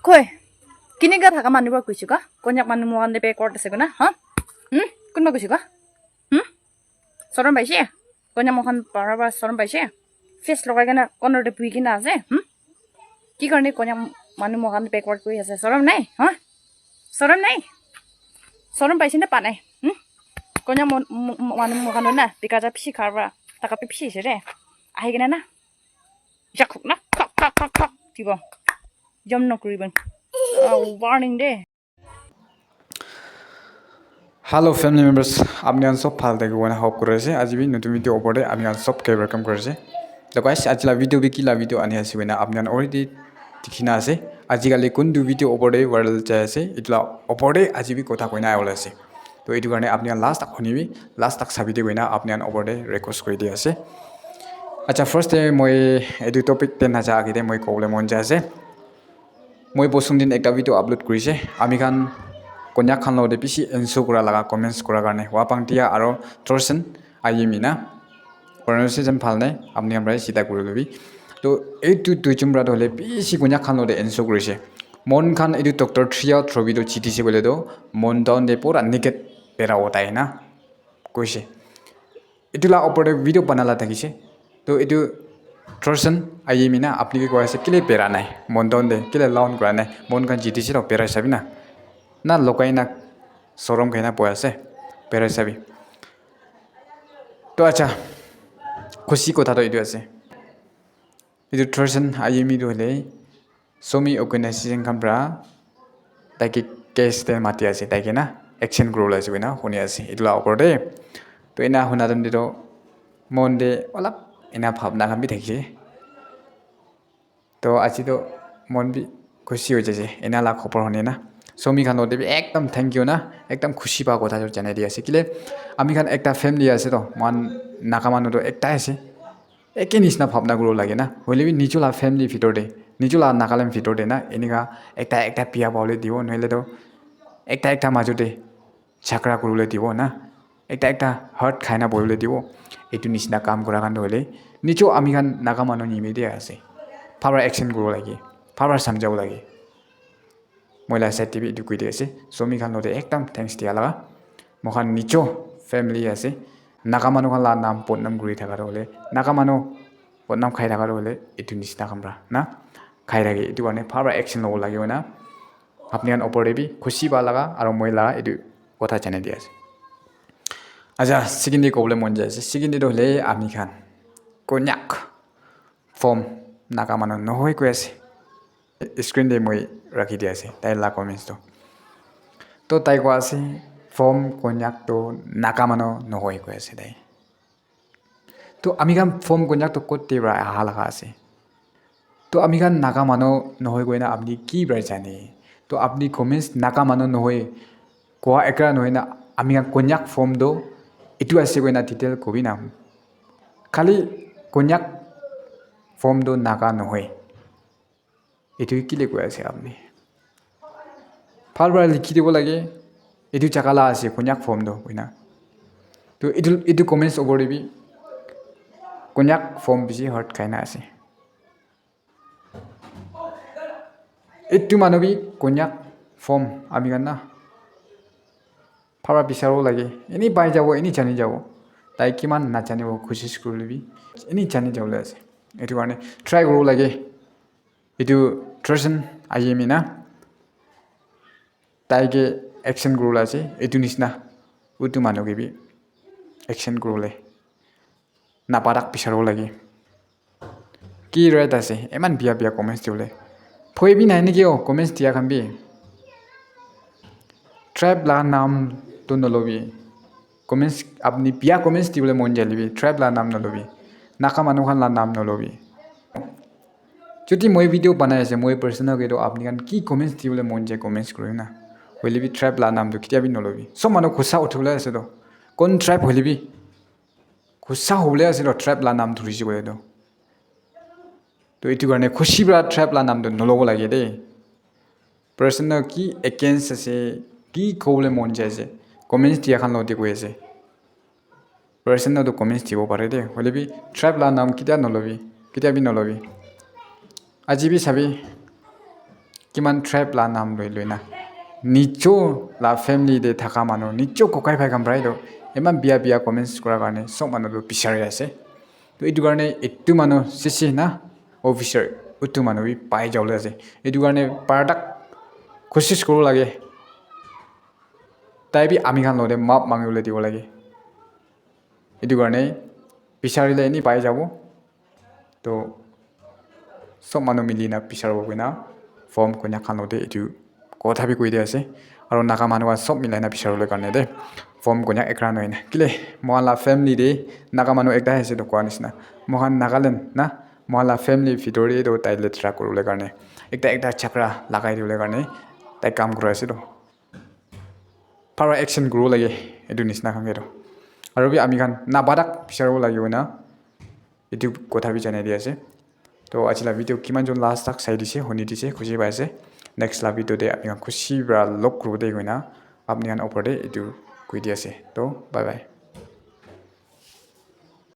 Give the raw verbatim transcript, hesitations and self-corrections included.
Koi, kini ka thaka manu ba kuisu ka? Konyak manu mohan de backward ase kuna, ha? Hmm? Kun ba kuisu ka? Hmm? Sorom paise? Konyak mohan para ba sorom paise? Face logai kena corner de bui kena ase, hmm? Ki karne Konyak manu mohan backward kuri ase? Sorom nai, ha? Sorom nai? Sorom paise na pa nai, hmm? Konyak mon- mo- mo- manu mohan na bika ja pisi khar ba, taka pi pisi ase de. Ahi kena na. Jak na, khak, khak, khak, khak, dibo. Jom nokriban. Ah, warning de. Hello family members, apni khan sob bhal thakibo na hope kuri ase. Aji bi notun video opor te apni khan sob ke welcome kuri ase. To guys, aji la video bi ki la video ani ase koina apni khan already dikhi na ase. Aji kali kuntu video opor te viral jai ase, etu la opor te aji bi kotha koina ahi bole ase. To etu karne apni khan last tak huni bi, last tak sabi de koina apni khan opor te request kuri di ase. Acha, first te moi etu topic te naja age te moi kobole mon jai ase. Moi bosung din ekta video upload kurise. Ami khan Konyak khan logote bishi answer kura laga comments kura karne. Wapang Tia aro Thorsen Ayimi na. Pronunciation bhal nai, apni khan para sida kuri lobi. To etu duijon para to hoile bishi Konyak khan logote answer kurise. Mon khan etu doctor Tria Throbi to chitise koile to mon town te pura naked bera utai na koise. Etu la opor te video bana la thakise. To etu Thorsen Ayimi na apni ke koi ase kile bera nai. Mon town te kile lawn kura nai. Mon khan jiti se to berai sabi na. Na lokai na sorom khai na boi ase. Berai sabi. To acha. Khushi kotha to etu ase. Etu Thorsen Ayimi tu hoile Somi organization khan para taike case te mati ase, taike na action kuribole ase koina huni ase etu la opor te. To ena huna time te to mon te olop ena bhabna khan bi thakise. To aji to mon bi khushi hoi jaise ena la khobor huni na. Somi khan logote bi ekdam thank you na, ekdam khushi pa kotha janai di ase. Kile ami khan ekta family ase to, moikhan Naga manu to ekta ase. Eke nisna bhabna kuribo lage na. Hoile bi nijo la family bitor te, nijo la Nagaland bitor te na, enika ekta ekta biya pabole dibo, nohole to ekta ekta majo te jhagara kuribole dibo na. Ekta ekta hurt khai na bohibole dibo. Etu nisna kam kura khan to hoile nijo ami khan Naga manu nimite ase. Bhal para action kuribo lage, bhal para samjhabo lage. Moi la side te bi etu koi di ase. Somi khan logote ekdam thanks dia laga. Moikhan nijo family ase. Naga manu khan la nam bodnam kuri thaka toh hoile, Naga manu bodnam khai thaka toh hoile, etu nisna khan para na khai thake. Etu karne bhal para action lobo lage hoina apni khan opor te bi khushi pa laga aro moi la etu kotha janai di ase. Acha, second te kobole mon jai ase. Second te toh hoile ami khan Konyak form Naga manu nohoi koi ase. Screen te moi rakhi di ase tai la comments to. To tai koi ase form Konyak to Naga manu nohoi koi ase tai. To ami khan form Konyak to kot te para aha laga ase? To ami khan Naga manu nohoi koina apni ki para jane? To apni comments Naga manu nohoi koa ekra nohoi na ami khan Konyak form to etu ase koina detail kobi na. Khali Konyak form to Naga nohoi. Etu kile koi ase apni? Bhal para likhi dibo lage. Etu jaga la ase Konyak form to koina. To etu, etu comments opor te bi Konyak form bishi hurt khai na ase. Etu manu bi Konyak form ami khan na bhal para bisaribo lage. Eni pai jabo, eni jani jabo. Tai kiman najanibo koshish kurile bi eni jani jabole ase. Etu karne try kuribo lage. Etu Thorsen Ayimi na, tai ke action kuribole ase, etu nisna utu manu ke bi action kuribole napatak bisaribo lage. Ki right ase, eman biya biya comments dibole. Phoi bi nai neki o, comments dia khan bi. Tribe la nam tu nolobi. Comments, apni biya comments dibole mon jai lebi, tribe la nam nolobi. Naga manu khan la nam nolobi. Jodi moi video banai ase, moi personal ke to apni khan ki comments dibole mon jai, comments kuri na. Hoile bi tribe la nam tu ketia bi nolobi. Sob manu ghusa uthibole ase to. Kon tribe hoile bi ghusa hobole ase to, tribe la nam dhurisi koile to. To etu karne khushi para tribe la nam tu nolobo lage de. Personal ki against ase, ki kobole mon jai ase, comments dia khan logote koi ase. Personal tu comments dibo pare de, hoile bi tribe la nam ketia nolobi, ketia bi nolobi. Aji bi sabi, kiman tribe la nam loi loi na nijo la family te thaka manu nijo kokai bhai khan para etu eman bia bia comments kura karne sob manu tu bisari ase. To etu karne etu manu sisi na officer utu manu bi pai jabole ase. Etu karne para tak kosis koribo lage tai bi ami khan logote maap mangi bole dibo lage. Etu karne bisari le eni pai jabo. To sob manu mili na bisaribo koina form koina khan logote etu kotha bi koi di ase. Aro naga manu khan sob milai na bisaribole karne de form koina ekra nohoi na kile moikhan la family de naga manu ekta ase to koa nishina moikhan Nagaland na moikhan la family bitor de to tai letera kuribole karne ekta ekta chakra lagai dibole karne tai kam kuri ase to para action kuribo lage etu nishina khan ke to aro bi ami khan nabadak bisaribo lage koina etu kotha bi janai di ase. To aji la video kiman jon last tak sai dise huni dise khushi pai ase. Next la video de apni khan khushi para log kuribo de koina apni khan opor de etu koi di ase. To bye bye.